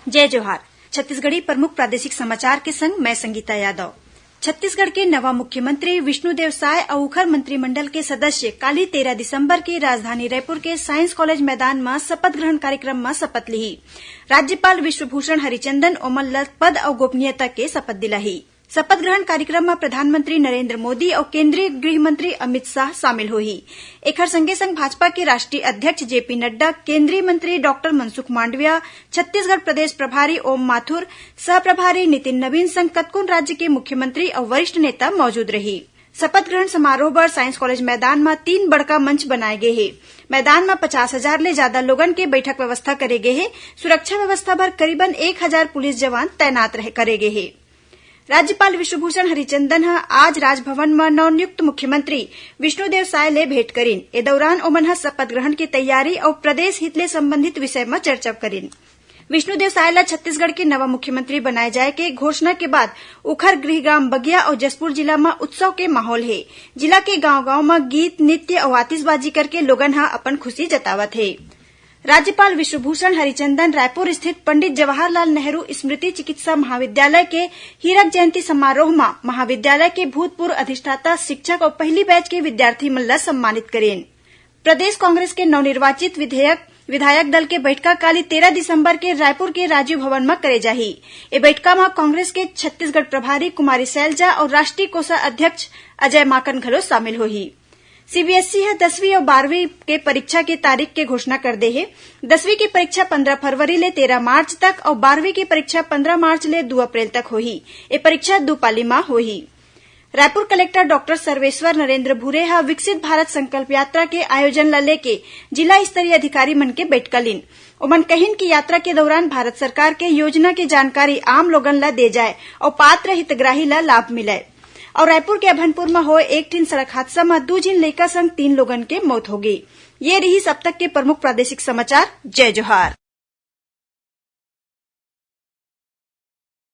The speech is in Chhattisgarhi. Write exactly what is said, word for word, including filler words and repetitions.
जय जोहार। छत्तीसगढ़ी प्रमुख प्रादेशिक समाचार के संग मैं संगीता यादव। छत्तीसगढ़ के नवा मुख्यमंत्री विष्णुदेव साय अउ उखर मंत्रिमंडल के सदस्य काली तेरह दिसंबर के राजधानी रायपुर के साइंस कॉलेज मैदान म शपथ ग्रहण कार्यक्रम म शपथ लिही। राज्यपाल विश्वभूषण हरिचंदन ओमन ल पद अउ गोपनीयता के शपथ दिलाही। शपथ ग्रहण कार्यक्रम म प्रधानमंत्री नरेंद्र मोदी अउ केंद्रीय गृह मंत्री अमित शाह शामिल होही। एखर संगे संग भाजपा के राष्ट्रीय अध्यक्ष जेपी नड्डा, केंद्रीय मंत्री डॉक्टर मनसुख मांडविया, छत्तीसगढ़ प्रदेश प्रभारी ओम माथुर, सह प्रभारी नितिन नवीन संग कतकोन राज्य के मुख्यमंत्री अउ वरिष्ठ नेता मौजूद रही। शपथ ग्रहण समारोह बर साइंस कॉलेज मैदान म तीन बड़का मंच बनाए गे हे। मैदान म पचास हजार ले जादा लोगन के बैठक व्यवस्था करे गे हे। सुरक्षा व्यवस्था बर करीबन एक हजार पुलिस जवान तैनात रह, करे गे हे। राज्यपाल विश्वभूषण हरिचंदन ह आज राजभवन म नवनियुक्त मुख्यमंत्री विष्णुदेव साय ले भेंट करिन। ए दौरान ओमन ह शपथ ग्रहण के तैयारी अउ प्रदेश हित ले संबंधित विषय म चर्चा करिन। विष्णुदेव साय ल छत्तीसगढ़ के नवा मुख्यमंत्री बनाए जाए के घोषणा के बाद उखर गृहग्राम बगिया अउ जशपुर जिला म उत्सव के माहौल हे। जिला के गांव-गांव म गीत, नृत्य अउ आतिशबाजी करके लोगन ह अपन खुशी जतावत हे। राज्यपाल विश्वभूषण हरिचंदन रायपुर स्थित पंडित जवाहरलाल नेहरू स्मृति चिकित्सा महाविद्यालय के हीरक जयंती समारोह म महाविद्यालय के भूतपूर्व अधिष्ठाता, शिक्षक अउ पहली बैच के विद्यार्थी मन ल सम्मानित करेन। प्रदेश कांग्रेस के नवनिर्वाचित विधेयक, विधायक दल के बैठका काली तेरह दिसंबर के रायपुर के राजीव भवन म करे जाही। ए बैठका म कांग्रेस के छत्तीसगढ़ प्रभारी कुमारी सैलजा अउ राष्ट्रीय कोषाध्यक्ष अजय माकन घलो शामिल होही। सीबीएसई ह दसवीं अउ बारहवीं के परीक्षा के तारीख के घोषणा कर दे हे। दसवीं के परीक्षा पंद्रह फरवरी ले तेरह मार्च तक अउ बारहवीं के परीक्षा पंद्रह मार्च ले दू अप्रैल तक होही। ए परीक्षा दू पाली म होही। रायपुर कलेक्टर डॉक्टर सर्वेश्वर नरेंद्र भूरे ह विकसित भारत संकल्प यात्रा के आयोजन ल लेके जिला स्तरीय अधिकारी मन के बैठका लीन। ओमन कहिन कि यात्रा के दौरान भारत सरकार के योजना के जानकारी आम लोगन ल दे जाए अउ पात्र हितग्राही ल लाभ मिलय। अउ रायपुर के अभनपुर म होए एक ठिन सड़क हादसा म दू झिन लइका संग तीन लोगन के मौत होगे। ये रिहिस अब तक के प्रमुख प्रादेशिक समाचार। जय जोहार।